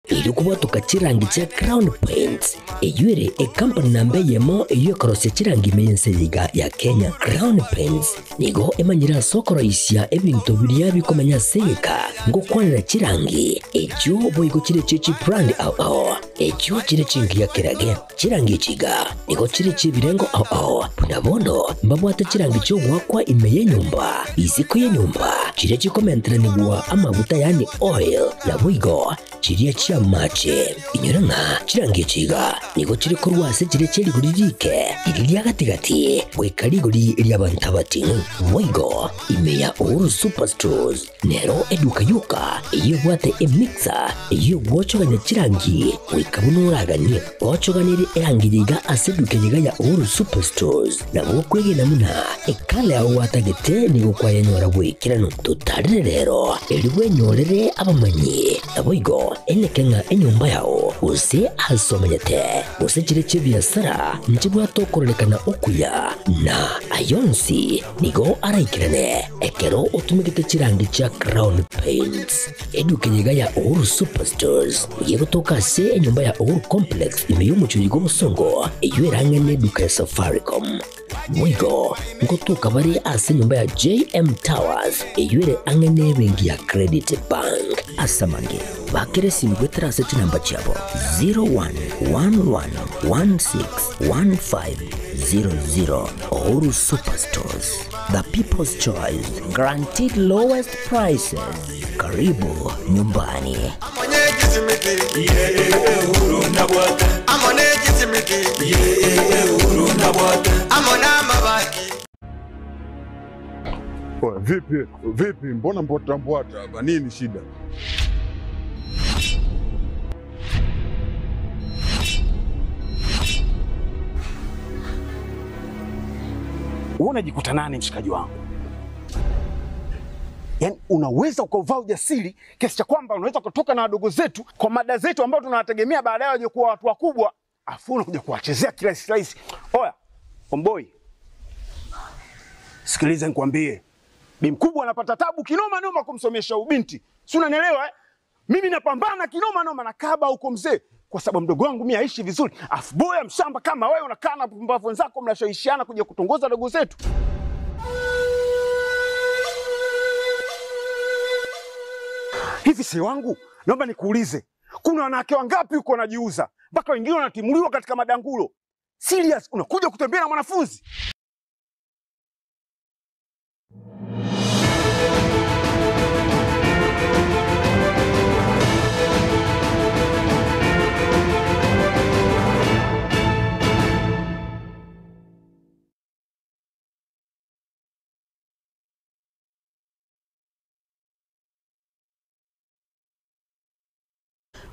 Erio kobwatoka chirangi chia Crown Paints, eyio ere ekampani namba eyemo eyio ekorosia chirangi ime y'ense eye iga ya Kenya. Crown Paints nigo emanyire ase okoroisia ebinto biria bikomenya ase egeka ngokwanera chirangi echio boigo chire chie chibrand ao ao echio chire chingiya kerage. Chirangi echi iga nigo chire chi'ebirengo ao ao, buna bono mbabwate chirangi chi'ogoakwa ime y'enyomba, isiko y'enyomba, chiria chikomenteranigwa amaguta yaani oil, naboigo chiria chi'amache. Inyora ng'a chirangi echi iga nigo chire korwa ase chiria chie rigori riike, riria ria gati-gati, goika rigori ri'abanto abating'u. Boigo ime ya Uhuru Superstores Nero eduka yoka eyio ebwate emixer eyio egwochogania chirangi goika buna oraganie. Ochoganirie erangi eye iga ase eduka eye iga ya Uhuru Superstores, nabo okwegena buna ekala yao gwatagete nigo kwayenyora goikeranu. Totarire rero erio bwenyorere abamanyi, naboigo eneke ng'a enyomba yao gose ase omenyete gose chire chi'ebiasara nchibwate okororekana okuya na ayonsi Nigo araikerane ekero otumegete chirangi chia Crown Paints. Eduka eye iga ya Uhuru Superstores nigo egotoka ase enyomba ya Uhuru Complex ime y'omochie oyo bw'obosongo eyio erang'e neduka ya Safaricom. Boigo ngotoka bare ase enyomba ya JM Towers eyio ere ang'e nebenki ya Credit Bank. Ase amange, bakera esimi goetera ase chinamba chiabo 0111161500. Uhuru Superstores, the people's choice, guaranteed lowest prices. Karibu nyumbani. Oya, vipi vipi, mbona mbwata mbwata hapa? Nini shida? Wewe unajikuta nani mshikaji wangu? Yaani unaweza ukauvaa ujasiri kiasi cha kwamba unaweza kutoka na wadogo zetu kwa mada zetu ambao tunawategemea baadaye waje kuwa watu wakubwa, afu unakuja kuwachezea kirahisi rahisi. Oya, omboi, sikiliza nikwambie, bi mkubwa anapata tabu kinoma noma kumsomesha ubinti, si unanielewa eh? Mimi napambana kinoma noma na kaba huko mzee, kwa sababu mdogo wangu mimi aishi vizuri, afu boya mshamba kama wewe unakaa na pumbavu wenzako mnashawishiana kuja kutongoza dogo zetu. Hivi si wangu, naomba nikuulize, kuna wanawake wangapi huko wanajiuza mpaka wengine wanatimuliwa katika madangulo? Serious, unakuja kutembea na mwanafunzi?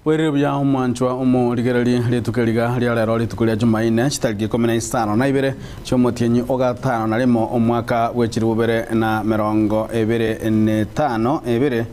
Bwerire buya omwanchwa omorigereria rituko riga ria rero rituko ria Jumaine chitariki ikomi na isano na ibere chiomotienyi ogatano na rimo omwaka bwe chilifu bibere na merongo ebere na etano ebere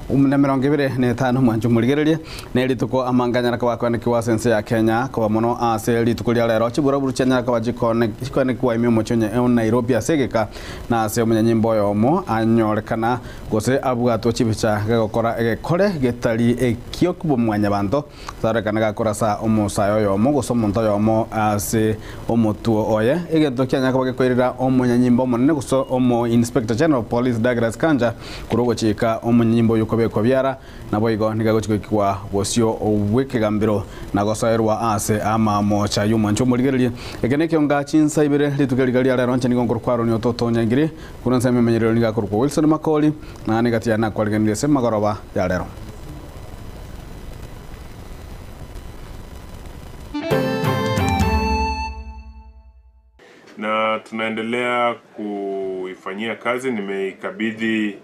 na emerongo ebere na etano omwanchwa omorigereria ne rituko amanganyara koba akoenekiwa ase ense ya Kenya koba mono ase rituko ria rero chiburaburu chianyara koba chikoenekiwa ime omochie onye o Nairobi ase egeka na ase omonyanyimbo oyomo anyorekana Gose abwatwe chibicha gegokora egekore getari ekio kobomwanyabanto, tarorekane gakorasa omosae oyomo gose omonto oyomo ase omotuo oye. Egento kianya koba gekoirera omonyanyimbo omonene gose omo Inspector General of Police Douglas Kanja korwa ogochika omonyanyimbo oyio kobekwa biara, naboigo nigo agochi goikigwa bosio bw'ekegambero na gosoerwa ase amamocha y'omwancho omorigererie. Eke nekio chinsa ibere rituko riga ria rero inche nigo nkorokwa Aroni ototonyaingiri. Korwa ensemo emenyerero nigo akorokwa Wilson Makori, na negati yaye nakwariganirie ase emagoroba ya rero. Na tunaendelea kuifanyia kazi, nimeikabidhi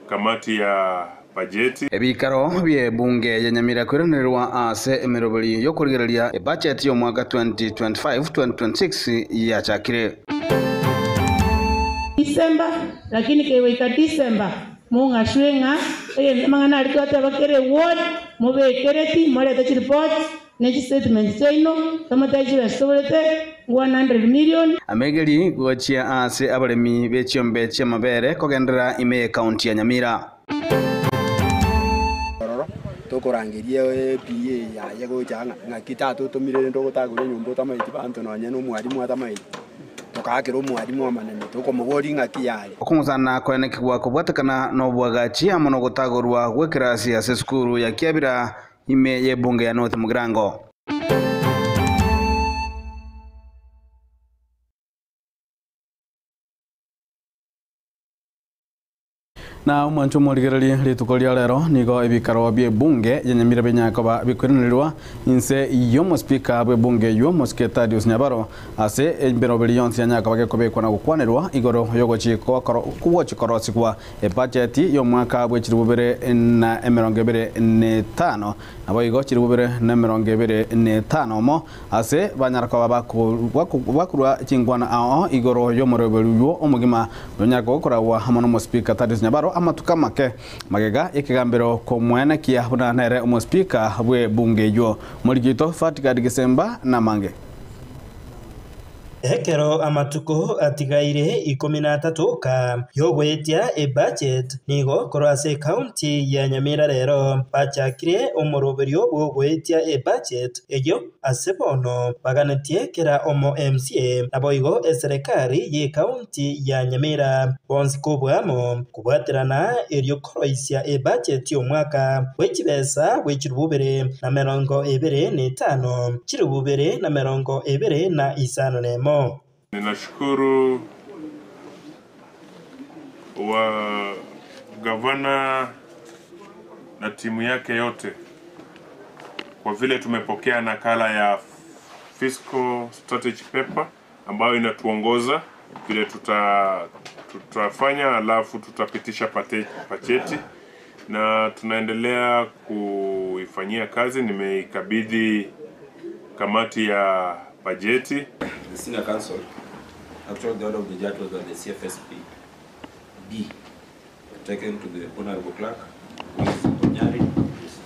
kamati ya bajeti. Ebiikaro bi'ebunge ya Nyamira koiranererwa ase emeroberi y'okorigereria ebudget y'omwaka 2025-2026 yachakire. December, lakini kegoika December mong'aswe ng'a egento amang'ana aria twateba kera eward mobekereti morete chireport ne chistatement chiaino tomotebi chibesa toborete 100 million. Amegeri gochia ase abaremi be chiombe chi'amabere kogenderera ime y'ekaunti ya Nyamira. Ororo. Tokorangeria ePA yaye gocha ng'a ng'aki tata otomire rende ogotagora enyomba otamaeti banto nonye na omwalimu atamaeti, tokaakera omwalimu amanene tokomoboria ng'aki yare. Okong'usana koenekigwa kobwatekana nobwagachi amo nogotagorwa gw'ekerasi ase esukuru ya Kiabira ime y'ebunge ya North Mugirango. Na omwancho omorigererie rituko ria rero nigo ebikaro bi'ebunge ya Nyamira binyakoba bikoiranerwa inse y'omospika bw'ebunge eywo Mosike Thaddeus Nyabaro ase emberoberi yonsi yanyakoba gekobekwa na gokwanerwa igoro y'ogochi korosigwa ebajeti y'omwaka bwe 2025 naboigo 2025 omo ase banyara koba bakurwa chingwana ao igoro y'omoroberi oywo omogima onyara gokoragwa amo n'omospika Thaddeus Nyabaro amatuko make magega ekegambero komwenekia buna nere omospika bwe bunge eywo morigito Fatigad Gisemba na mange. Ekero amatuko atigaire 13 ka yogwetia ebudget nigo korwa ase ekaunti ya Nyamira rero bachakire omoroberio bwogwetia ebudget eyo ase bono baganetie kera omo MCA naboigo eserekari ye ekaunti ya Nyamira bonsi kobwamo kobwaterana erio koroisia ebudget y'omwaka bw'echibesa bwe 2025 2025. Ninashukuru wa gavana na timu yake yote kwa vile tumepokea nakala ya fiscal strategy paper ambayo inatuongoza vile tutafanya, alafu tutapitisha bajeti na tunaendelea kuifanyia kazi. Nimeikabidhi kamati ya bajeti. The senior counsel, actually the order of the judge was that the CFSP be taken to the honorable clerk, who is Onyari,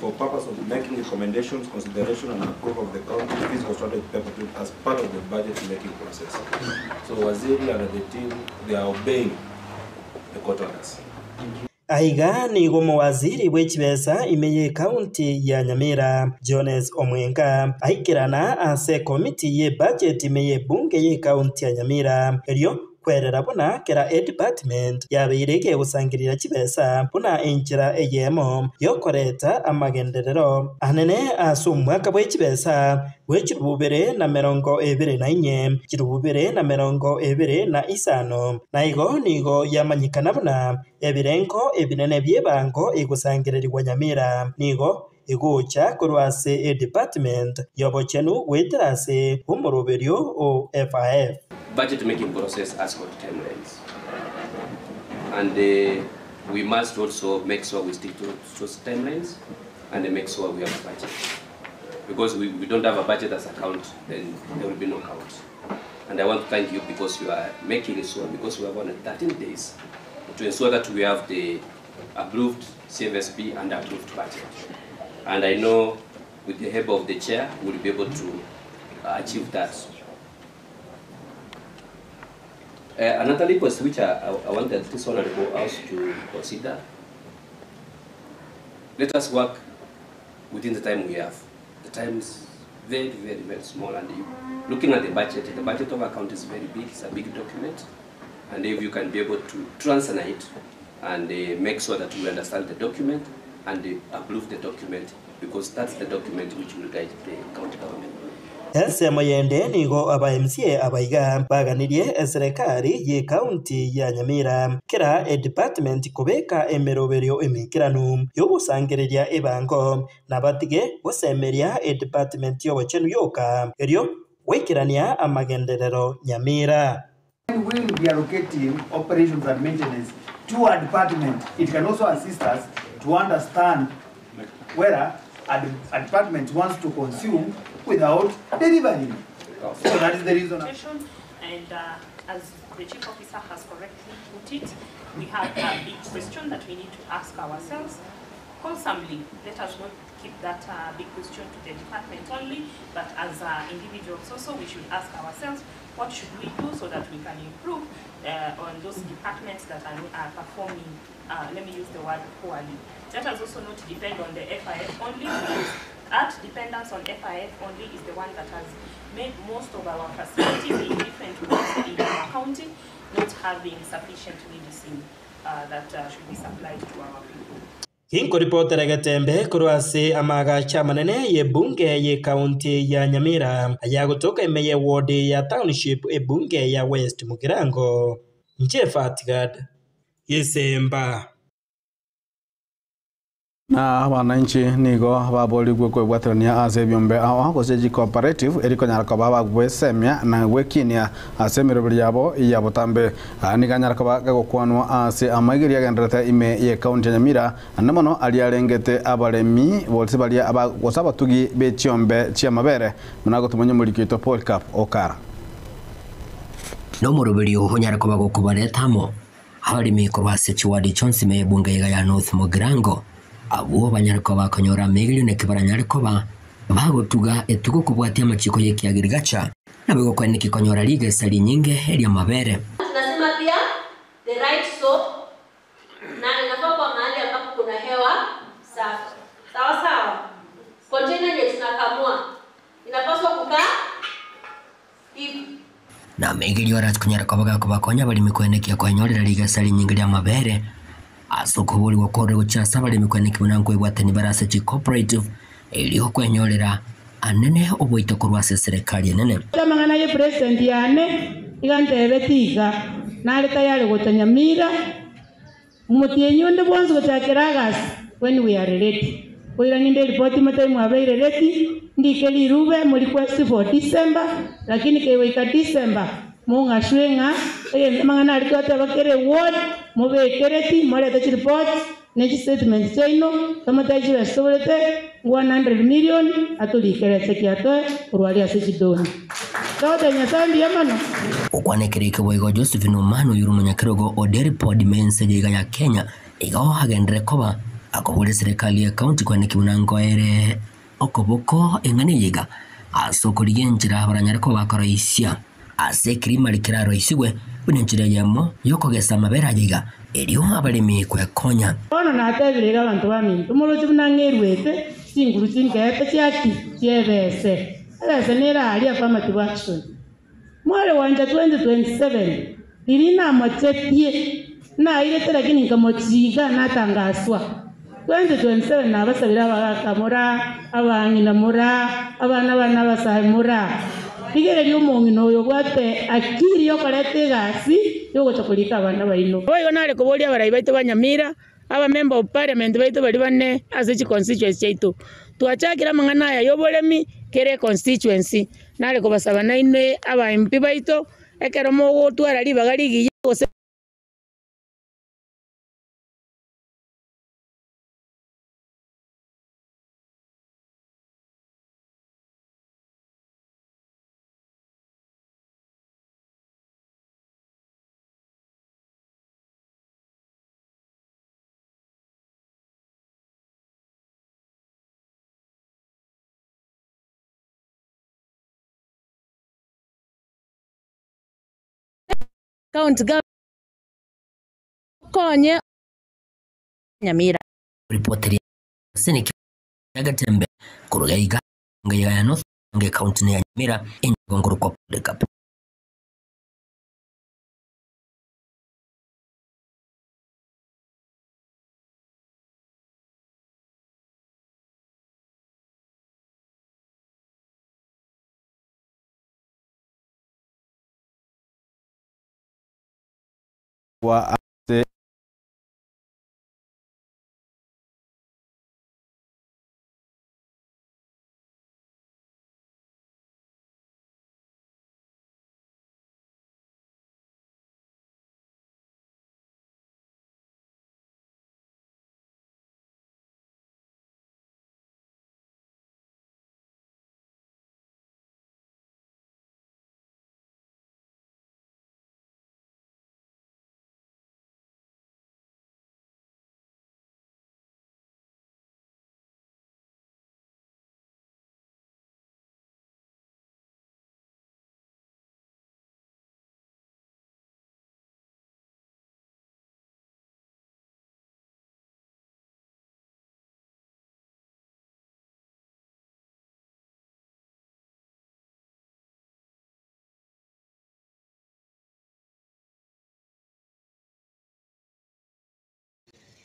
for purpose of making recommendations, consideration and approval of the county fiscal strategy paper as part of the budget making process. So Waziri and the team, they are obeying the court orders. Aiga nigo mowaziri bw'echibesa ime ye ekaunti ya Nyamira Jones Omwenga aikirana ase komiti ye budget ime ye bunge ye ekaunti ya Nyamira erio kwerera buna kera edepartment yabeire egegusangirira chibesa buna enchera eyemo yokoreta amagenderero anene ase omwaka bw'echibesa bwe 2024 2025 naigo nigo yamanyikana buna ebirengo ebinene by'ebango egusangererigwa Nyamira nigo egocha korwa ase edepartment y'obochenu gwetera ase omoroberio o FIF. Budget making process has got timelines. And we must also make sure we stick to those timelines and make sure we have a budget. Because we don't have a budget as a count, then there will be no count. And I want to thank you because you are making sure, because we have only 13 days to ensure that we have the approved CFSP and approved budget. And I know with the help of the chair, we'll be able to achieve that. Another request which I wanted this honorable house to consider, let us work within the time we have. The time is very, very, very small, and you, looking at the budget of account is very big, it's a big document, and if you can be able to translate and make sure that we understand the document and approve the document, because that's the document which will guide the county government. Ensemo yende nigo aba MCA abaiga baganirie eserekari ye kaunti ya Nyamira kera edepartment kubeka emeroberio emikiranu yogusangereria ebango nabatige gusemeria edepartment y'obochenu yoka erio gwikirania amagenderero Nyamira. We will be allocating operations and maintenance to a department. It can also assist us to understand whether a department wants to consume without delivering. So that is the reason. And as the chief officer has correctly put it, we have a big question that we need to ask ourselves. Wholesomely, let us not keep that uh, big question to the department only, but as uh, individuals also, we should ask ourselves, what should we do so that we can improve uh, on those departments that are, are performing, uh, let me use the word poorly. Let us also not depend on the FIF only because that dependence on FIF only is the one that has made most of our facilities in different wards in our county not having sufficient medicine uh, that uh, should be supplied to our people. Ginkoripotera Getembe korwa ase amagacha amanene y'ebunge y'ekaunti ya Nyamira aya gotoka ime ye ward ya township ebunge ya West Mugirango Jeff Atigad Gisemba. Na abananchi nigo baborigwe kwebwaterania ase ebiombe ao gose chicooperative erikonyara koba bagwesemia na gwekinia ase emeroberi yabo ya botambe. Nigo anyara koba gagokwanwa ase amaigeri agenderete ime ye county ya Nyamira ande mono aria arengete abaremi bonsi baria gose abatugi be chiombe chiamabere muna gotumanya omoriki oito Paul Cup Okara. No murubiri uhunyara koba gokubaretamo abarimi korwa ase chiwadi chonsi me ebunge iga ya North Mugirango abo banyara koba bakonyora amaigerio naki baranyare koba bagotuga etugo kobwatia amachiko y'ekiagirigacha nabo gokweneki konyora rigesa rinyinge eria mabere. Tunasema pia the right soap na inafaa kwa mahali ambapo kuna hewa safi. Sawa sawa. Container yenye tunakamua inapaswa kukaa hivi. Na amaigerio arakunyara koba gakobakonya abarimi kwenekia kwenyorera rigesa rinyinge ria mabere ase okoborigwa kore gochasa abarimi kweneki buna nkoebwatani barase chicooperative erio kwenyorera anene oboito korwa ase serikali enene. Amang'ana ye president yane iga ntebe tiga nare tayari gocha Nyamira omotienyi onde bwonsi gochakera agasi when we are ready koira ninde ripoti matai mwabeire ready ndike rirube mu request for December lakini kegoika December mung'ashwe ng'a amang'ana aria twateba kere ward mubekereti morete chiripoti ne chistatement chiaino tomotai chibesoborete 100 million atorikerete kiatoe korwa ase chidoni togote Nyasaye mbuya mono. Okwanekereke boigo Josephine Omano yuru omonyakerogo o Deripod mense iga ya Kenya iga ohagendere koba akobora serikali ya county kweneki buna nkoere okoboko eng'ana eyiga ase okorigia enchera baranyare koba bakoroisia ase ekirima rikeraroisigwe buna enchera eyemo yokogesa amabere ayiga erio abaremi kwekonya. Bono natebire iga abanto baminto omorochi buna ng'erwete chinguru chinkete chiaki chiebese ebese nere aria affirmative action mware wanja 2027 riri namochetie nairete lakini nkamochiga natangaswa 2027 nabasabira abagaka mura abang'ina mura abana bana abasae mura rigereria omong'ina oyo obwate akiri yokoreta egasi yogocha korika abana baino. Boigo nare koboria abarai baito ba Nyamira aba member of parliament baito bari bane ase chiconstituency chiaito twachakire amang'ana aya yoboremi kere constituency nare kobasaba nainwe aba MP baito ekero mogotwara ribaga rigiya gose county government konye Nyamira. Ripoti Seneke Agatembe kuruga iga ya North nge county ya Nyamira engongoro kwa Cup. Wa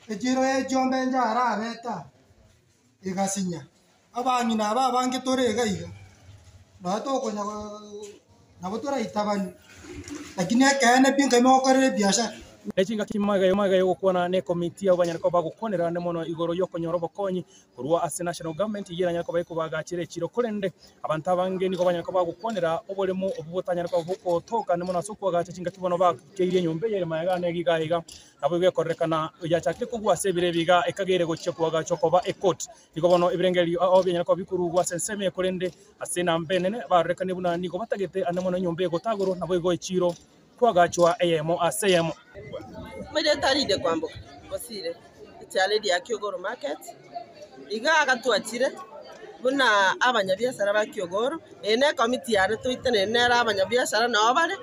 Echiro ya echiombe enchara abete aa, egasinya. Abang'ina aba abange tore iga iga, nonye tokonya nabo toraitabanie, lakini ekeene pi nkai mogokorera ebiashara. Ne chingaki magega magega y'ogokwana nekomiti yabo banyare koba bagokwanera ande mono igoro y'okonyora obokonyi korwa ase national government eyio eranyare koba ekobagachera echiro korende abanto abange nigo banyare koba bagokwanera oboremo obwo botanyare koba bogotoka ande mono ase okoagacha chingaki bono bakeirie enyomba eye ere magega ane iga iga nabo egekorerekana yachakire kogwa ase ebiro ebi iga ekagere gochia koagachwa koba ecourt. Nigo bono ebirengererio ao bianyare koba bikorugwa ase ensemo eye korende ase enamba enene barorekane buna nigo batagete ande mono enyomba egotagorwa naboigo echiro kwagachwa eyemo ase eyemo. Omanyete arinde kwamboka osire echiaro eria Kiogoro market, iga agatwachire buna abanyabiasara ba Kiogoro, eye ne ekomiti yane toitenene nere abanyabiasara nao bare,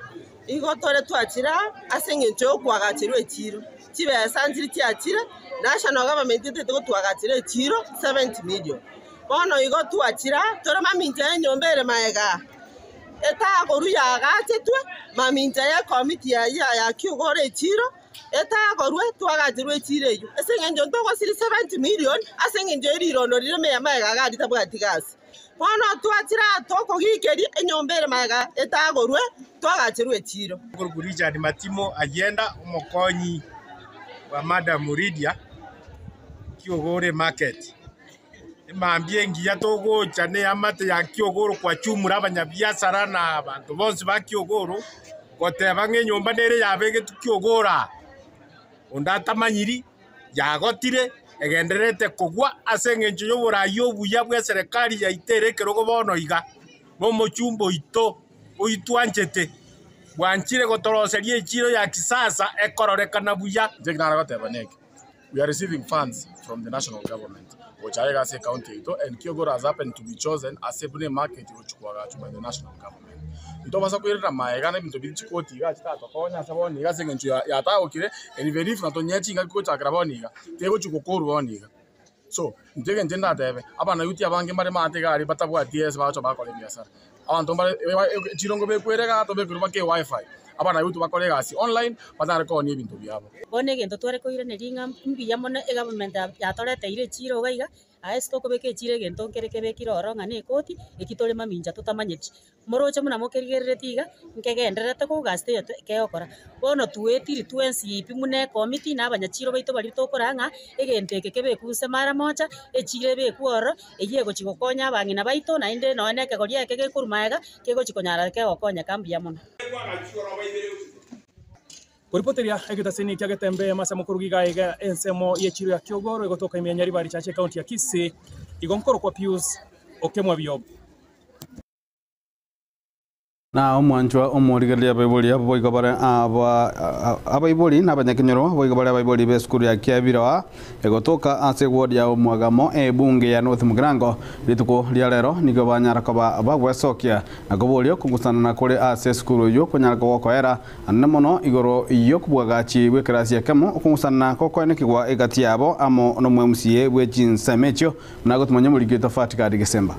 igo tore twachire aa ase eng'encho ya okoagacherwa echiro. Chibesa nchiri chiachire, national government etagete gotwagachera echiro 70 million. Bono igo twachire aa, tore mamincha ya enyomba ere magega aa, etagorwa yaagachetwe mamincha ya ekomiti yaye ya Kiogoro echiro, etagorwe twagacherwe echiro eyio. Ase eng'encho ntogosiri 70 million ase eng'encho ya rirondo rire magega iga ritabwati gasi. Bono twachire aa tokogikeria enyomba ere magega etagorwe twagacherwe echiro. Okorokwa Richard Matimo Ayienda, omokonyi bwa Madam Lydia Kiogoro Market. Emambia engiya togocha neamate ya Kiogoro kwachumura abanyabiasara na abanto bonsi ba Kiogoro goteba ng'a enyomba nere yabegetwe Kiogoro aa. Onde atamanyiri, yagotire, egendererete kogwa ase engencho y'oboraai obuya bw'eserekari yaito ere ekerogo bono iga, na omochumba oito oitwanchete, bwanchire gotoroseria echiiro ya kisasa ekororekana buya. Inche eki nare goteba neke, we are receiving funds from the national government gocha iga ase ecounty yaito and Kiogoro has happened to be chosen ase buna emarket gochia koagachwa by the national government. Ntobasa koirera magega na ebinto biria chikoti iga chitatokonya ase bono iga ase eng'encho yatagokire and even if natonyie chingaki gochakera bono iga, tegochi gokorwa bono iga. So, intwe egento ndatebe, abanayuti abange mbare maate iga aria batabwati ase bagocha bakora ebiasara. Abanto mbare chirongo bekwere igaa tobekerwe mpaka ewifi, abanayuti bakore egasi online, batare koonia ebinto biabo. Bono egento tware koiraneria ng'a mbuya mono egovernment yatoreteire echiro iga iga, aye ase tokobeka echiro egento nkere kebekire ororo ng'a na ekoti, eki tore mamincha totamanyeti. Moroche buna mokerigereretie iga, nkegendererete kogasta eyo kegokora. Bono twetiri twensi pi buna ekomiti na abanyachiro baito baria tokoraa ng'a egento eke kebekwe gose mara moja, echiro ebekwe ororo, eyio egochi gokonya abang'ina baito naende nonya na ekegori eke gekorwa magega, kegochi konyara kegokonyeka mbuya mono. Koripoteria egetasini kia Getembe mase mokoruga iga iga ensemo y'echiro ya Kiogoro egotoka ime ya Nyaribari Chache ekaunti ya Kisii, igo nkorokwa Pius Okemwa Biob. Na omwanchwa omorigereria abaibori abo boigo bare aba abaibori na abanyakenyoro boigo bare abaibori b'esukuru ya Kiabiroa egotoka ase eward ya Omwagamo ebunge ya North Mugirango rituko ria rero nigo banyara koba bagwesokia na koboria okogusanana kore ase esukuru eyio konyara kogokoera anene mono igoro y'okobwagachi bw'ekerasi ekemo okogusanana gokoenekigwa egati yabo amo n'omwMCA bwe chinsemo echio buna gotumanya omoriki oito Fatikadi Gesemba.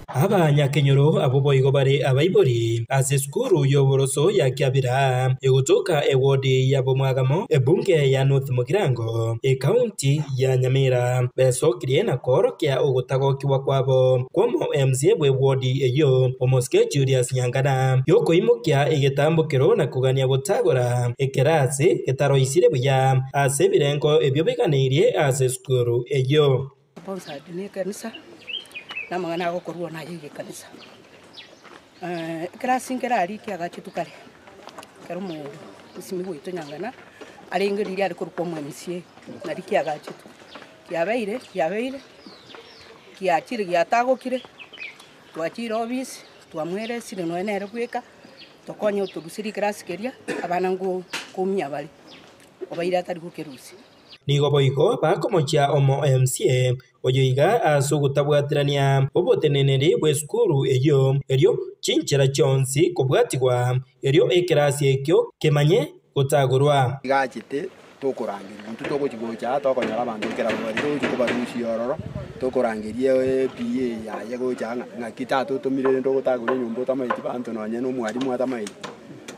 Abanyakenyoro abwo boigo bare abaibori ase esukuru y'oboroso ya Kiabira egotoka ewodi ya Bomwagamo, ebunge ya North Mugirango, ekaunti ya Nyamira, besokirie na koorokia ogotagokigwa kwabo kw'omo MCA bw'ewodi eyio, Omosike Julius Nyangana, y'okoimokia egetambokero na kogania gotagora ekerasi getaroisire buya ase ebirengo ebio biganeirie ase esukuru eyio. Sponsored ne ekanisa, na amang'ana agokorwa naye egekanisa. Ekerasi nkere aria kiagachetwe kare, ekero omosimi bwaito Nyang'ana arenge riria are korokwa omo MCA, naria kiagachetwe. Kiabeire kiabeire, kiachire giatagokire, twachire ofisi, twamoeresire nonya nere bweka, tokonye otoruserie ekerasi keria, abana nko nkoumia bare, obaire atari gokerusia. Nigo boigo bakomochia omo MCA oyo iga ase ogotabwaterania oboteneneri bw'esukuru eyio, erio chinchera chionsi kobwatigwa, erio ekerasi ekio kemanye gotagorwa. Iga achete tokorangeria intwe togochi gocha aa tokonyora abanto ekero abwo baria togochi kobarusia ororo, tokorangeria ePA yaye gocha ng'a ng'aki tata otomire rende ogotagora enyomba otamaeti banto nonye na omwalimu atamaeti,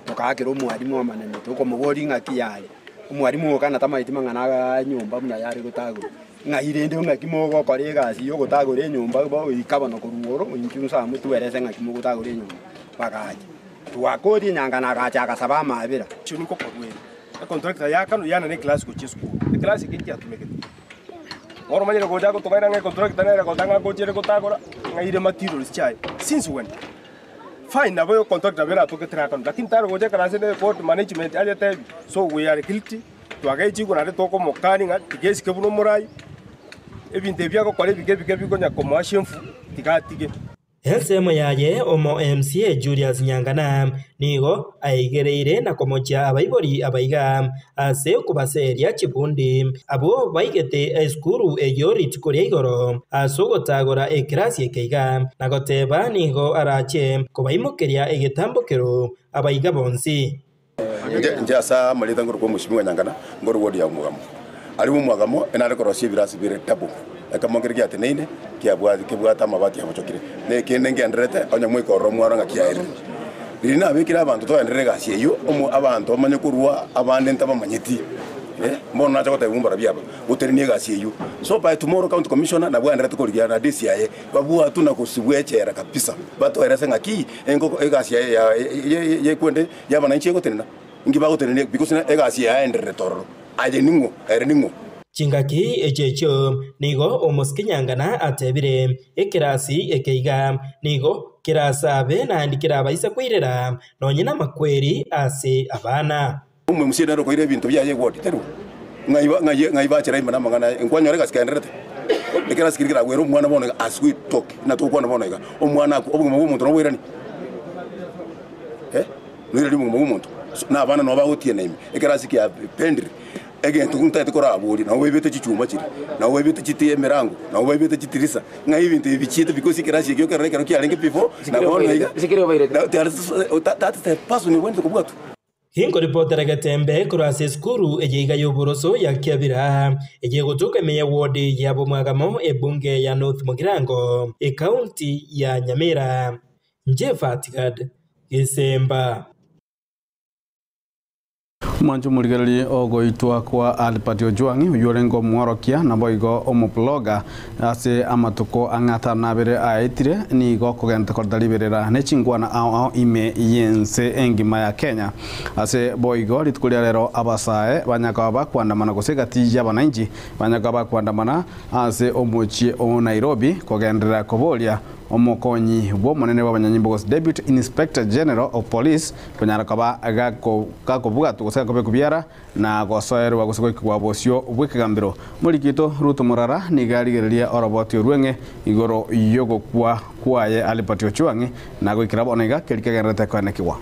tokaakera omwalimu amanene tokomoboria ng'aki yaye. Omwalimu oka na tamaeti mang'ana aa nyomba buna yare gotagorwa, ng'ai rende ng'aki mogokora egasi ya ogotagora enyomba goika bono korwa igoro inchuo nsa motwerese ng'aki mogotagora enyomba. Bagacha, twakoria enyangana agacha agasaba amabera. Echio nigo korwa ere econtractor yakanwa yana ne eclass gochia esukuru, eclass eke nkiatumegete. Bono omanyire gocha gotogaira ng'a econtractor nere goteba ng'a agochire gotagora ng'a ire materials chiaye, since when? Fine nabo econtractor nabo eratoke terakanwa lakini tari gocha eclass ende court management ayetebi so we are guilty twagechigwa naende tokomokani ng'a tiga esike buna omorai, ebinto ebi agokora ebike ebike bikonya komoa shameful tiga atige. Ensemo yaye omo MCA Julius Nyangana nigo aigereire na komochia abaibori abaiga ase okobaseria chibundi abwo baigete esukuru eyio rituko ria igoro ase ogotagora ekerasi eke iga na goteba nigo arache kobaimokeria egetambokero abaiga bonsi. Inche ase amareta nkorokwa Omosimiwa Nyangana, nkore ward ya Omogamo. Aria Omogamo enare korosia ebirasi bire double, ekemo nkere giateneine kiabwate kebwate amabati abochokire, na ekende ngendererete onye moikorora omwaro ng'a kiaerire. Riria nabekire abanto togenderere egasi eyio, omo abanto bamanye korwa abande ntabamanyeti, eh, mbono nacha gotebigwa mbarabio aba, gotenenia egasi eyio. So by tomorrow county commissioner nabwo agendererete korigia radius yaye, babwatwe na gosibwa echela kabisa, batoerese ng'aki engoko egasi yaye ya ya yekwende Y'abananchi egotenena, inki bagotenenia because egasi yaendererete ororo. Aye ning'o? Ere ning'o? Chingaki echio echio nigo omosike Nyangana atebire, Ekerasi eke iga nigo kerasabe naende kerabaise koirera nonye namakweri ase abana. Omomusia nere okoira ebinto biaye egoti, terwa? Ng'ai ba- ng'ai ng'ai bachera ime namang'ana aye? Nkwanyora egasi kaendererete? Ekerasi keria keragwere omwana bono iga as we talk, buna togokwana bono iga, omwana akwe, obogima bwa omonto noboirani? Eh, noirani obogima bwa omonto? So, na abana nabo bagotiena ime, ekerasi kia pendire, egento ntagete koraborie, nabo baibete chichuma chiria, nabo baibete chiti emerango, nabo baibete chitirisa, ng'ai ebinto ebi bichiete because ekerasi ekio ekerore ekero kiarenge before, na bono iga, that is the person obwenerete kobwatwa. Inkoripotera getembe korwa ase esukuru eye iga y'oboroso ya Kiabira, eye egotoka ime y'eward ya Bomwagamo, ebunge ya North Mugirango, ekaunti ya Nyamira. Jeff Tigad, Gesemba. Omwancho omorigereria ogoitwa kwa Albert Ojwang' oyio orenge omworokia naboigo omobloga ase amatuko ang'e atano na abere aetire nigo okogenta koreta riberera ne chinkwana ao ao ime y'ense engima ya Kenya. Ase boigo rituko ria rero abasae banyakaba bakoandamana gose egati y'abanainchi banyakaba bakoandamana ase omochie o Nairobi kogenderera koboria Omokonyi bw'omonene bw'abanyanyimbo gose Deputy Inspector General of Police konyara koba gakobwatwa gose gakobekwa biara na gosoerwa gose goikigwa bosio bw'ekegambero. Moriki oito Ruth Morara nigo arigereria oroboti orweng'e igoro y'ogokwa kwaye Albert Ojwang na goikera bono iga keri kegendererete koenekigwa.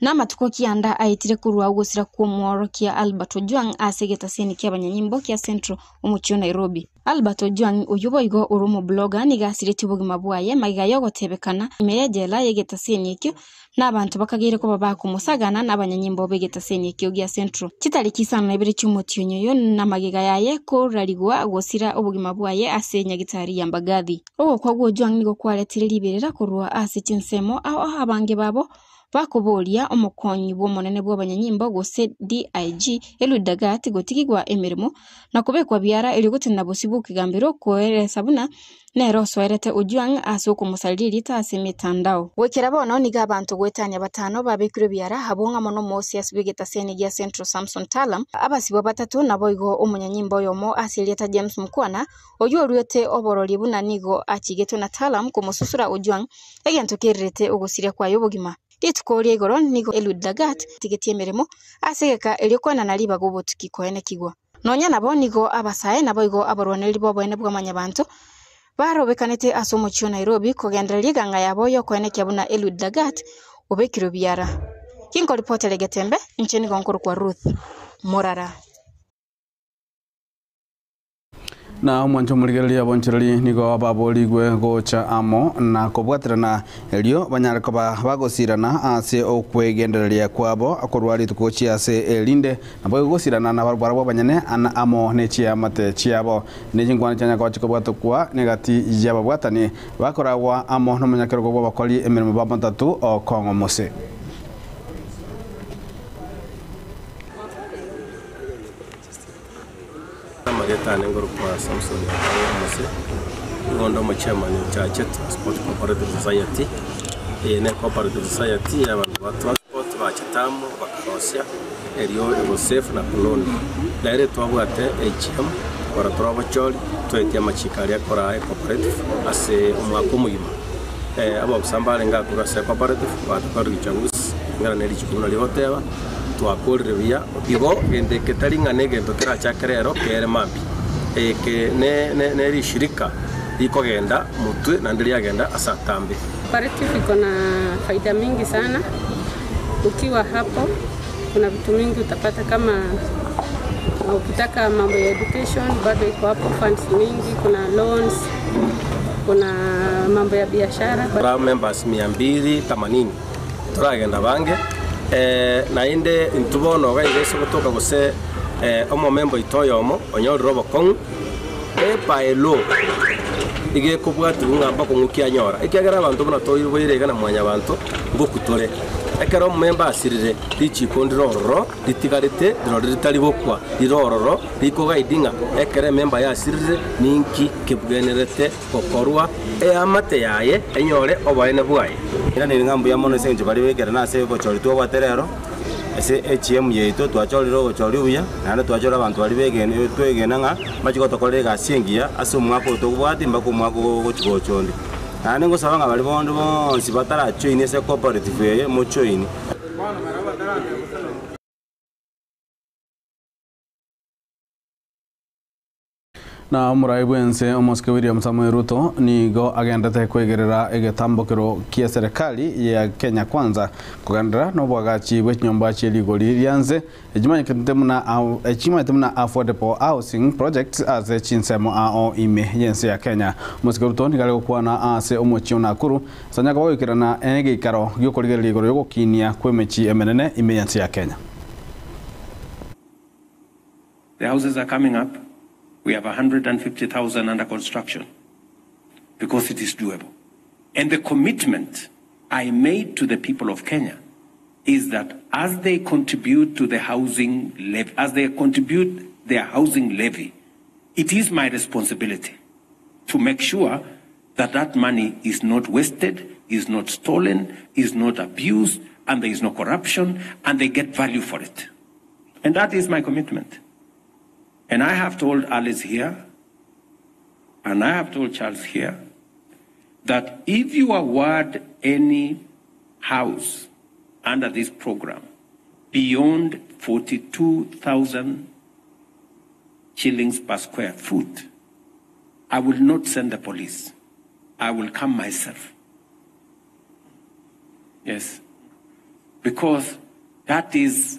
Namatuko kianda aetire korwa ogosira kw'omworokia Albert Ojwang ase egetaseni ki'abanyanyimbo kia Central omochie o Nairobi. Albert Ojwang oyio boigo ore omobloga nigo asiretie obogima bwaye magega y'ogotebekana ime y'ejela y'egetaseni ekio na abanto bakageire koba bakomosagana n'abanyanyimbo b'egetaseni ekio gia Central. Chitariki isano na ibere chi'omotienyi oyo na magega yaye korarigwa gosira obogima bwaye ase nyagitari ya Mbagathi. Ogokwa gw'Ojwang nigo kwaretire riberera korwa ase chinsemo ao abange babo Bakoboria omokonyi bw'omonene bw'abanyanyimbo gose DIG Eliud Dagat gotigigwa emeremo na kobekwa biara erio gotenena bosio bw'okegambero koeresa buna nere osoerete Ojwang ase okomosareria erieta ase emetandao. Goikera bono nigo abanto goetania batano babekirwe biara abwo ng'amo n'omosiasi bw'egetaseni gia Central Samson Talam, abasibwa batato naboigo omonyanyimbo oyomo ase erieta James Mukwana oyio oruete oborori buna nigo achigetwe na Talam komosusura Ojwang egento kererete ogosiria kwaye obogima. Rituko ria igoro nigo Eliud Lagat atigetie emeremo ase egeka erio koenana ribaga obotuki koenekigwa. Nonya nabo nigo abasae naboigo abarwanereri b'oboene bwa mwanyabanto barobekanete ase omochie o Nairobi kogendereria eganga yabo y'okoenekia buna Eliud Lagat obekirwe biara. Ginkoripotera egetembe, inche nigo nkorokwa Ruth Morara. Na omwancho omorigereria abonchereri nigo baborigwe gocha amo na kobwaterana, erio banyare koba bagosirana ase okwegendereria kwabo korwa rituko gochia ase erinde, naboigo gosirana nabarabwo abanyene amo ne chiamate chiabo. Ne chinkwana chianya koba chikobwatokwa negati y'ababwatani bakoragwa amo nomonyakerogo bw'abakori emeremo ba matatu o Kong'o Mose. Amareta ane ngorokwa Samson Otango Omose, nigo onde omochairman o Chache Transport Cooperative Society. Eye ne cooperative society ya abanto ba transport bachete amo bakarosia erio egosafe na kolonda. Nere twabwate AGM kora tore obochori toetie amachiko aria akoraa ecooperative ase omwaka omogima. Abaofisa mbarenge akorwa ase ecooperative batokorire uchaguzi kulingana ne richiko buna rigoteba. Twakorire buya. Igo gento eke tari ng'a negento kerachake rero kere mambia. Eke ne rishirika rikogenda motwe naende riagenda ase atambe. Cooperative iko na faida mingi sana. Ukiwa hapo kuna vitu mingi utapata kama ukitaka mambo ya education bado iko hapo funds mingi, kuna loans, kuna mambo ya biashara. Tore members mia mbili themanini toragenda bange naende intwe bono iga iga ase ogotoka gose omomemba oito oyomo onyorire obokong'u by law iga ekobwatigwa ng'a mbakong'u ki anyora ekiagera abanto buna toiboire iga na mwanyabanto ngokwa tore. Ekero omomemba asirire richiko ndire ororo ritigarete rirorio ritari gokwa rire ororo rikogaidi ng'a ekero ememba yasirire ninki kebwenerete gokorwa eamate yaye enyore oboene bwaye. Iraneri ng'a mbuya mono ase engencho baria bekerana ase obochori twabwate rero, ase AGM yaito twachorire obochori obuya, naende twachorire abanto baria begene twegena ng'a mbachie gotokorera egasi engiya ase omwaka oyo tobwate mpaka omwaka ogochia gocha onde. Naende ngosaba ng'a baria bonde bonsi batarajoini ase ecooperative eye mojoini. Na omorai bw'ense omosike William Samoei Ruto nigo agendete kwegerera egetambokero gie serikali ya Kenya Kwanza kogenderera noboagachi bwe chinyomba chie rigori ria nse echimanyekete buna echimanyete buna Affordable Housing Projects ase chinsemo ao ime y'ense ya Kenya. Omosike Ruto nigo are gokwana ase omochie o Nakuru ase anyare koba goikerana negeikaro giokorigereria igoro yogokinia kw'emechie emenene ime y'ense ya Kenya. The houses are coming up. We have 150,000 under construction because it is doable. And the commitment I made to the people of Kenya is that as they contribute to the housing levy, as they contribute their housing levy, it is my responsibility to make sure that that money is not wasted, is not stolen, is not abused, and there is no corruption, and they get value for it. And that is my commitment. And I have told Alice here, and I have told Charles here, that if you award any house under this program beyond 42,000 shillings per square foot, I will not send the police. I will come myself. Yes. Because that is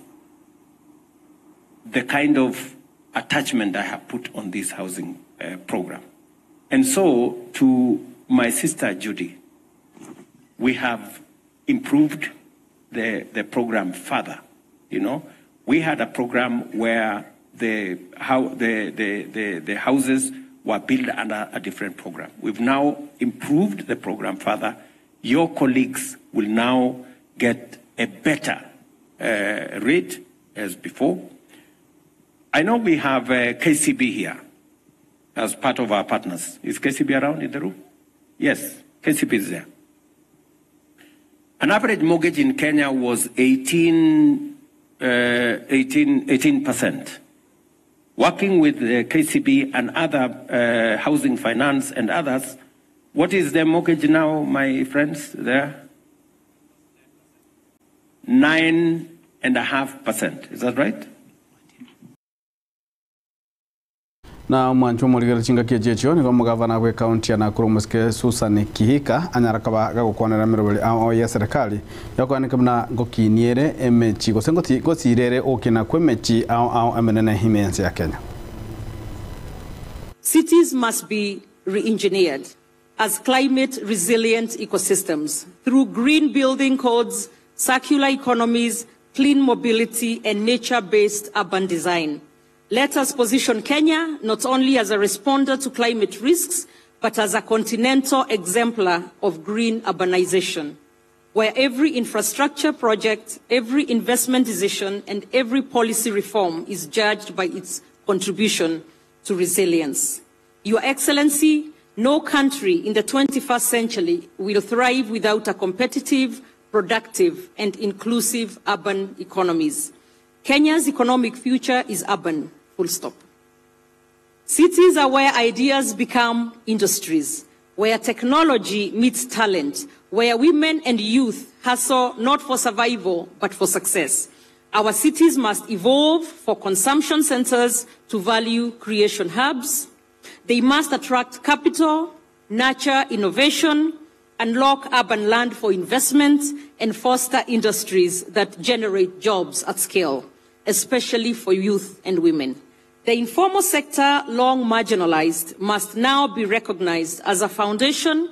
the kind of attachment I have put on this housing uh, program. And so, to my sister Judy, we have improved the, the program further. You know, we had a program where the, how the, the, the, the houses were built under a different program. We've now improved the program further. Your colleagues will now get a better uh, rate as before. I know we have uh, KCB here as part of our partners. Is KCB around in the room? Yes, KCB is there. An average mortgage in Kenya was 18, uh, 18, 18%. Working with uh, KCB and other uh, housing finance and others, what is the mortgage now, my friends, there? 9.5%. Is that right? Na omwancho omorigere chingaki echi echio nigo omogavana bwe county ya Nakuru omosike Susan Kihika anyara koba gagokwanera emeroberi ao ya serikali yokoaneka buna ngokinie ere emechi gose ngosire ere ogokina kwa emechi ao ao emenene ime y'ense ya Kenya. Cities must be re-engineered as climate resilient ecosystems through green building codes, circular economies, clean mobility, and nature-based urban design. Let us position Kenya not only as a responder to climate risks, but as a continental exemplar of green urbanization, where every infrastructure project, every investment decision, and every policy reform is judged by its contribution to resilience. Your Excellency, no country in the 21st century will thrive without a competitive, productive, and inclusive urban economies. Kenya's economic future is urban, full stop. Cities are where ideas become industries, where technology meets talent, where women and youth hustle not for survival but for success. Our cities must evolve for consumption centers to value creation hubs. They must attract capital, nurture innovation, unlock urban land for investment, and foster industries that generate jobs at scale, especially for youth and women. The informal sector, long marginalized, must now be recognized as a foundation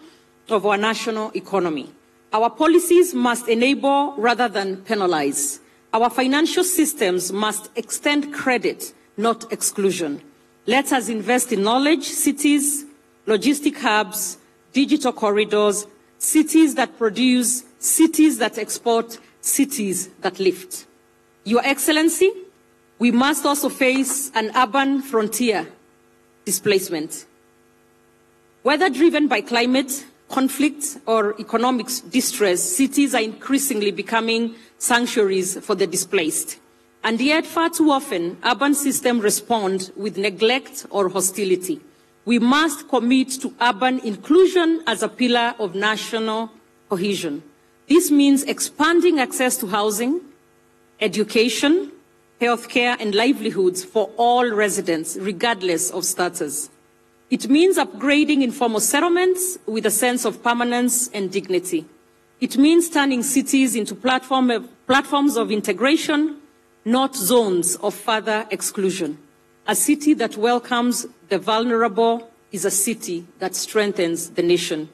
of our national economy. Our policies must enable rather than penalize. Our financial systems must extend credit, not exclusion. Let us invest in knowledge cities, logistic hubs, digital corridors, cities that produce, cities that export, cities that lift. Your Excellency, we must also face an urban frontier displacement. Whether driven by climate, conflict, or economic distress, cities are increasingly becoming sanctuaries for the displaced. And yet, far too often, urban systems respond with neglect or hostility. We must commit to urban inclusion as a pillar of national cohesion. This means expanding access to housing, education, healthcare, and livelihoods for all residents, regardless of status. It means upgrading informal settlements with a sense of permanence and dignity. It means turning cities into platforms of integration, not zones of further exclusion. A city that welcomes the vulnerable is a city that strengthens the nation.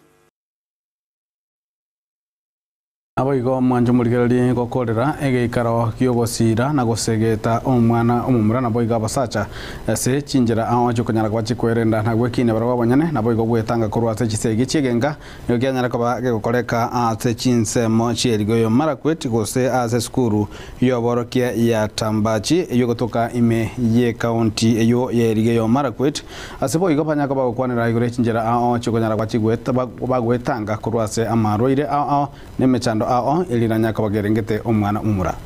Aboigo mwancho murigereri gokorera egeikaro kiogosira na gosegeta omwana omomura naboigo abasacha ase chinjera ao chikonyara kwa chikwerenda na gwekine barwa abanyene naboigo gwetanga korwa ase chisegi chigenga nigo kianyara koba gegokoreka ase chinsemo chierigo Marakwet gose ase sukuru yoborokia ya Tambachi eyo gotoka ime ye county eyo yerigo Marakwet ase boigo banyaka bagokwanera igoro chinjera ao chikonyara kwa chigweta bagwetanga korwa ase amarwaire ao nemechando ao eliranya kabagerengete omwana umura.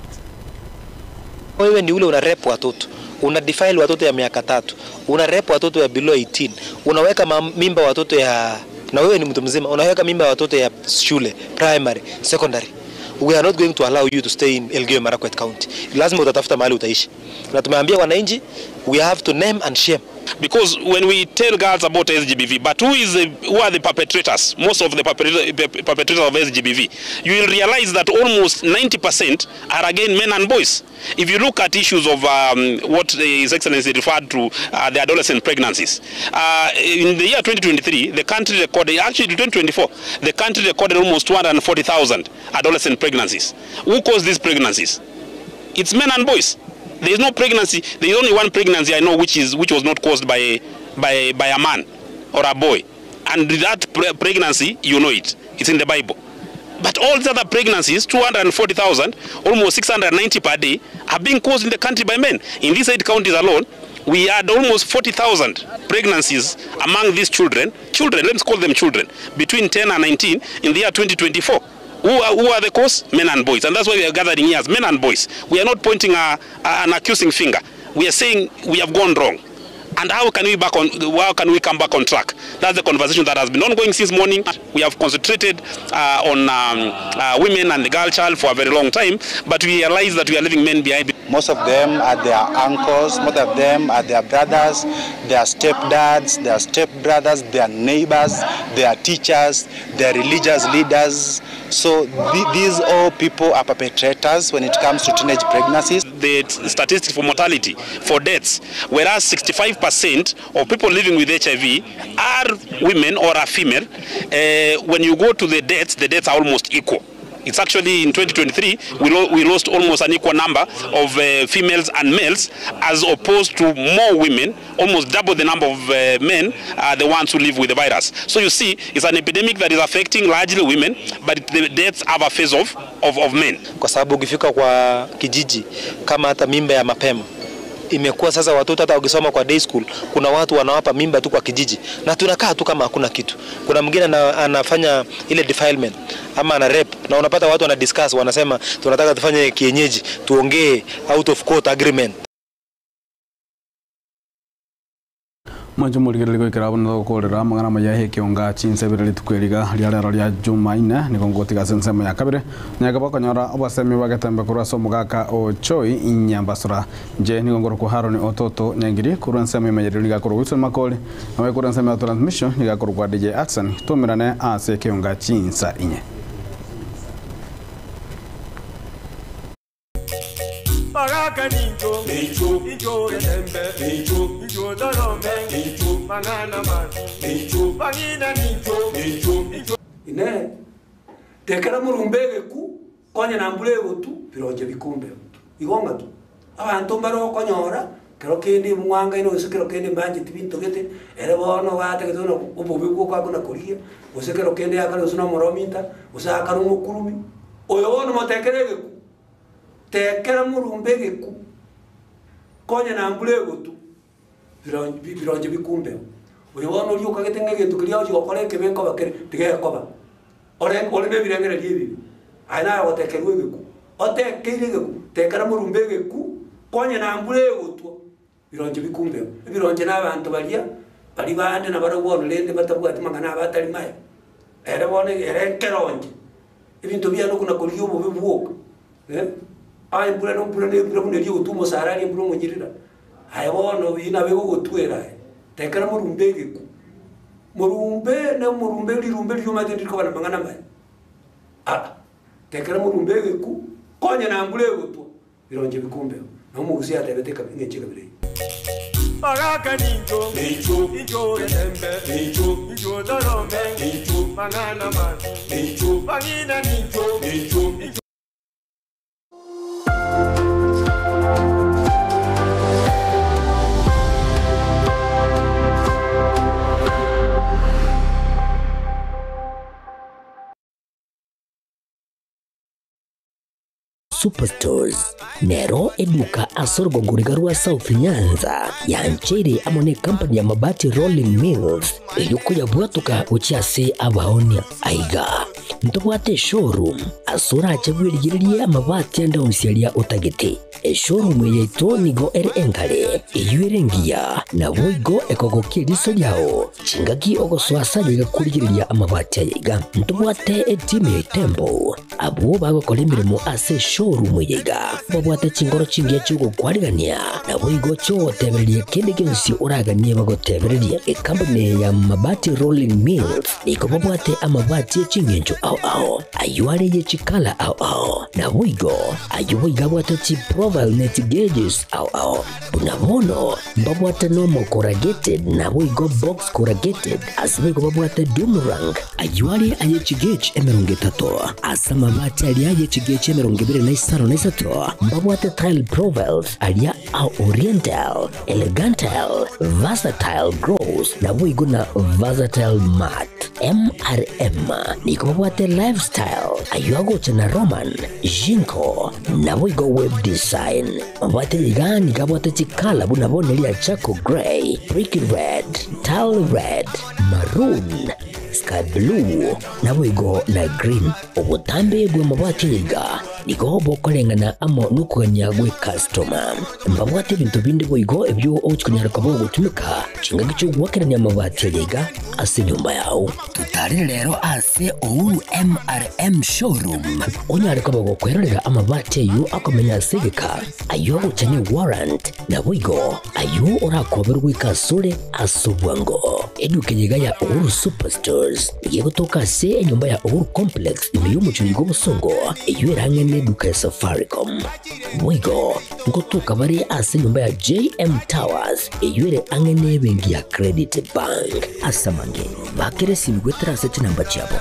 Wewe ni ule una rep watoto, una defile watoto ya miaka 3, una rep watoto ya below 18, unaweka mimba watoto ya, na wewe ni mtu mzima, unaweka mimba watoto ya shule, primary, secondary. We are not going to allow you to stay in Elgeyo Marakwet County. Lazima utatafuta mahali utaishi. Na tumeambia wananchi, we have to name and shame. Because when we tell girls about SGBV, but who are the perpetrators? Most of the perpetrators of SGBV, you will realize that almost 90% are again men and boys. If you look at issues of what His Excellency referred to, the adolescent pregnancies, in the year 2023, the country recorded, actually 2024, the country recorded almost 240,000 adolescent pregnancies. Who caused these pregnancies? It's men and boys. There is no pregnancy. There is only one pregnancy I know which was not caused by a man or a boy, and that pregnancy, you know it. It's in the Bible. But all the other pregnancies, 240,000, almost 690 per day, are being caused in the country by men. In these 8 counties alone, we had almost 40,000 pregnancies among these children. Children, let's call them children, between 10 and 19 in the year 2024. Who are the cause? Men and boys. And that's why we are gathering here as men and boys. We are not pointing an accusing finger. We are saying we have gone wrong. And how can we come back on track? That's the conversation that has been ongoing since morning. We have concentrated on women and the girl child for a very long time, but we realize that we are leaving men behind. Most of them are their uncles, most of them are their brothers, their stepdads, their stepbrothers, their neighbors, their teachers, their religious leaders. So these all people are perpetrators when it comes to teenage pregnancies. The statistics for mortality, for deaths, whereas 65% of people living with HIV are women or are female. When you go to the deaths are almost equal. It's actually in 2023, we lost almost an equal number of females and males, as opposed to more women, almost double the number of men are the ones who live with the virus. So you see, it's an epidemic that is affecting largely women, but the deaths have a phase of men. Kwa sababu ukifika kwa kijiji, kama hata mimba ya mapema, Imekuwa sasa watoto hata wakisoma kwa day school, kuna watu wanawapa mimba tu kwa kijiji, na tunakaa tu kama hakuna kitu. Kuna mwingine anafanya ile defilement ama ana rape, na unapata watu wana discuss, wanasema tunataka tufanye kienyeji, tuongee out of court agreement. Mwancho murigereri gwikira bono togokorera amang'ana maya hekionga chinsebere rituko eriga ria rero ria Jumaine nigo ngotiga ase ensemo ya kabere nyaka bakonyora obasemi bagetembe korwa ase omogaka Ochoi Nyambasura nje nigo ngorokwa Haron Ototo Nyangiri korwa ensemo emenyerero niga korwa Wilson Makori nawe korwa ensemo ya transmission niga korwa DJ Atson tumirane ase ekionga chinsa inye. Baraka ninjo, ninjo, ninjo etembe, ninjo, ninjo dorome, ninjo, manana man, ninjo, bangina ninjo, ninjo, ninjo. Ine, tekera murumbege ku, konya nambule gotu, bironje bikumbe. Igonga tu. Abantu mbaro konyora, kero kindi mwanga ino gose kero kindi mbanje tibintogete, ere bono gate getono obobi bwo kwakona koria, gose kero kindi akare gose no morominta, gose akare omokurumi. Oyo bono motekere geku. Tekera murumbe geku. Konya nambule gotu. Bironje bikumbe. Oyo bono ori okagete ng'egento keria ochi gokora ekebe nkoba kere, tigekoba. Ore ore nebirengereria ebibi. Aye naye gotekerwa egeku. Otekeire egeku, tekera murumbe egeku, konya nambule egotwa. Bironje bikumbe. Ebironje na abanto baria, bari bande na barabwo bono rende batabwati mang'ana abatari maya. Ere bono ere nkeronje. Ebinto biano kuna koria obobe bwoka. Aye mbura no mbura ne mbura buna rio gotwa omosara aria mbura omonyirira. Aye bono inabe gogotwera aye. Tekera murumbe egeku. Murumbe na murumbe rirumbe riumate ndirikoba na mang'ana maya. Ah, tekera murumbe egeku, konya na mbura egotwa. Bironje bikumbe. Na omogusi atebete kabi ng'eche kabere. Baraka ninjo, ninjo, ninjo etembe, ninjo, ninjo dorome, ninjo, manana man, ninjo, bangina ninjo, ninjo, ninjo. Superstores nero eduka asorgongoriga rwa South Nyanza yanchere amo ne company ya Mabati Rolling Mills eyuko yabwatuka gochiase abaonia aiga ntobwate showroom asora achabwirigirerie amabati ande onsiaria otagete eshowroom yaito nigo ere engare eyuere ngiya na boigo ekogokia eriso riao chingaki ogoswasa rigakurigereria amabati ayaiga ntobwate etimu ya Tembo abwo bagokora emirimo ase showroom yaiga babwate chingoro chingiya chiogokwarigania na boigo chiogotebereria kende gionsi oraganie bagotebereria ekampani ya Mabati Rolling Mills nigo babwate amabati eching'encho ao ao ayuare ye chikala ao ao na boigo ayo boigo abwate chi profile net gauges ao ao buna bono mbabwate nomo corrugated na boigo box corrugated ase boigo babwate doomerang ayuare aye chigauge emerongo etato ase amabati aria aye chigauge emerongo ebere na isano na isato mbabwate tile profiles aria ao oriental elegantal versatile gross na boigo na versatile mat MRM niko babwate lifestyle ayo na Roman Jinko na boigo web design babwate igani gabwate chikala buna bonelia charcoal grey brick red tile red maroon sky blue na boigo na green obutambe bwa mabwate iga nigo bokorengana amo nukuganya gwe customer mbabwate ebintu bindi boigo ebyo ochikunyara kabo gotumika chingaki chogwakerania amabati iga ase nyumba yao tutarire rero ase Uhuru MRM showroom onyare kabo gokwerorera amabati ayo akomenya asegeka ayo agochane warrant na boigo ayo orakoberwa ikasore asobwango eduka yiga ya Uhuru Superstores yegotoka ase enyumba ya Uhuru Complex ime y'omuchuri gw'obosongo eyo erang'e n'eduka ya Safaricom boigo nkotoka bari ase enyumba ya JM Towers eyo ere ang'e n'ebenki ya Credit Bank ase amange bakere esimigwe ase chinamba chiabo